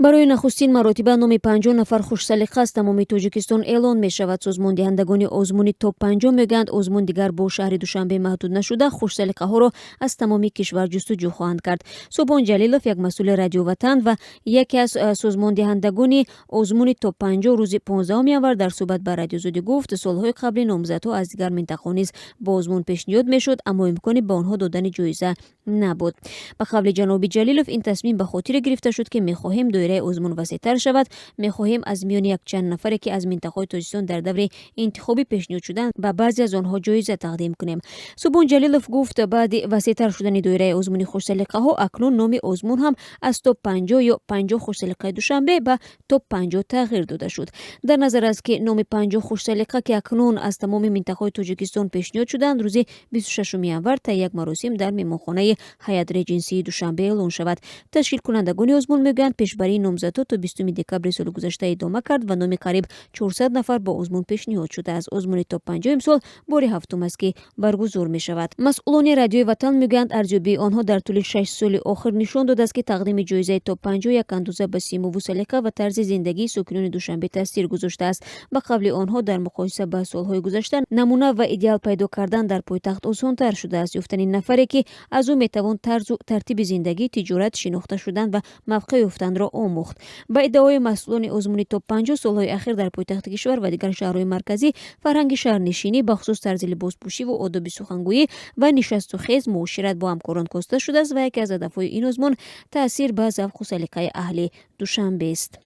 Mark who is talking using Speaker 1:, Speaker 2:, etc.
Speaker 1: Барои нахустин маротиба номи 50 нафар хушсалиқа аз тамоми Тоҷикистон эълон мешавад. Созмондиҳандагони озмуни Топ 50 мегӯянд, озмун дигар бо шаҳри Душанбе маҳдуд нашуда, хушсалиқаҳоро аз тамоми кишвар ҷустуҷӯ хоҳанд кард. Субҳон Ҷалилов, як масъули Радио Ватан ва яке аз созмондиҳандагони озмуни Топ 50, рӯзи 15 январ дар суҳбат ба Радиои Озодӣ гуфт, солҳои қаблӣ номзадҳо аз дигар минтақаҳо низ бо озмун пешниҳод мешуд, аммо имкони ба онҳо додани ҷоиза набуд. Ба қавли ҷаноби Ҷалилов, ин тасмим ба хотире гирифта шуд, ки мехоҳем доираи озмун васеътар шавад. Мехоҳем аз миёни якчанд нафаре, ки аз минтақаҳои Тоҷикистон дар даври интихобӣ пешниҳод шуданд, ба баъзе аз онҳо ҷоиза тақдим кунем. Субҳон Ҷалилов гуфт, баъди васеътар шудани доираи озмуни хушсалиқаҳо, акнун номи озмун ҳам аз Топ 50 ё 50 хушсалиқаи Душанбе ба Топ 50 тағйир дода шуд. Дар назар аст, ки номи 50 хушсалиқа, ки акнун аз тамоми минтақаҳои Тоҷикистон пешниҳод шуданд, рӯзи 26 январ таи як маросим дар меҳмонхонаи Ҳаят Реҷенсии Душанбе эълон шавад. Ташкилкунандагони озмун мегӯянд, пешбарии номзадҳо то 20 декабри соли гузашта идома кард ва номи қариб 400 нафар бо озмун пешниҳод шудааст. Озмуни Топ 50 имсол бори ҳафтум аст, ки баргузор мешавад. Масъулони Радиои Ватан мегӯянд, арзёбии онҳо дар тӯли 6 соли охир нишон додааст, ки тақдими ҷоизаи Топ 50 як андоза ба симову салиқа ва тарзи зиндагии сокинони Душанбе таъсир гузоштааст. Ба қавли онҳо, дар муқоиса ба солҳои гузашта намуна ва идеал пайдо кардан дар пойтахт осонтар шудааст. Ёфтани нафаре, ки аз ӯ метавон тарзу тартиби зиндагӣ, тиҷорат, шинохта шудан ва мавқеъ ёфтанро омӯхт. Ба иддаои масъулони озмуни Топ 50, солҳои ахир дар пойтахти кишвар ва дигар шаҳрҳои марказӣ фарҳанги шаҳрнишинӣ, бахусус тарзи либоспӯшиву одоби сухангӯӣ ва нишасту хез, муошират бо ҳамкорон коста шудааст ва яке аз ҳадафҳои ин озмун таъсир ба завқу салиқаи аҳли Душанбест.